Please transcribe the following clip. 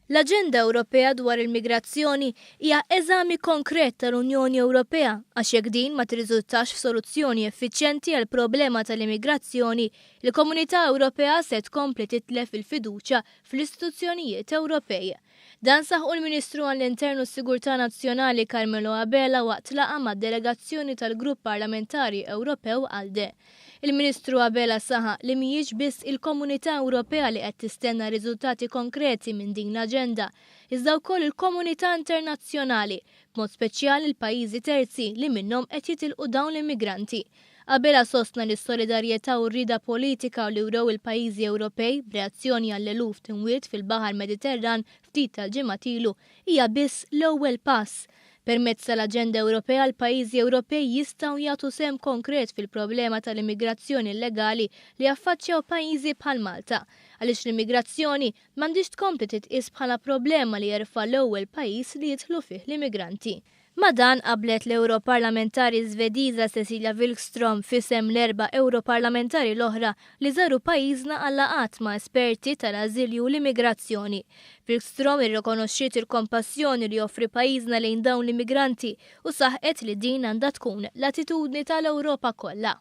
L-Aġenda Ewropea dwar il-Migrazzjoni hija eżami konkret tal-Unjoni Ewropea għax jekk din ma tirriżultax f'soluzzjoni effiċjenti għall-problema tal-immigrazzjoni, il-Komunità Ewropea se tkompli titlef il-fiduċja fl-istituzzjonijiet Ewropej. Dan saħqu l-Ministru għall-Intern u s-Sigurtà Nazzjonali Carmelo Abela waqt laqgħa mad-delegazzjoni tal-Grupp Parlamentari Ewropew ALDE. Il-Ministru Abela saħaq li mhijiex biss il-Komunità Ewropea li qed tistenna riżultati konkreti minn din l-aġenda, iżda wkoll il-komunità internazzjonali, b'mod speċjali l-pajjiżi terzi li minnhom qed jitilqu dawn l-immigranti. Abela sostna li s-solidarjetà u r-rieda politika li wrew il-pajjiżi Ewropej b'reazzjoni għall-eluf t'imwiet fil-Baħar Mediterran ftit tal-ġimgħat ilu hija biss l-ewwel pass. Permezz tal-Aġenda Ewropea l-pajjiżi Ewropej jistgħu jagħtu sehem konkret fil-problema tal-immigrazzjoni illegali li jaffaċċjaw pajjiżi bħal Malta. Għaliex l-immigrazzjoni m'għandhiex tkompli titqies bħala problema li jerfa' l-ewwel pajjiż li jidħlu fih l-immigranti. Ma' dan qablet l-Ewroparlamentari Żvediża Cecilia Wilkstrom f'isem l-erba' Ewroparlamentari l-oħra li żaru pajjiżna għal laqgħat ma' esperti tal-ażilju u l-immigrazzjoni. Wilkstrom irrikonoxxiet il-kompassjoni li joffri pajjiżna lejn dawn l-immigranti u saħqet li din għandha tkun l-attitudni tal-Ewropa kollha.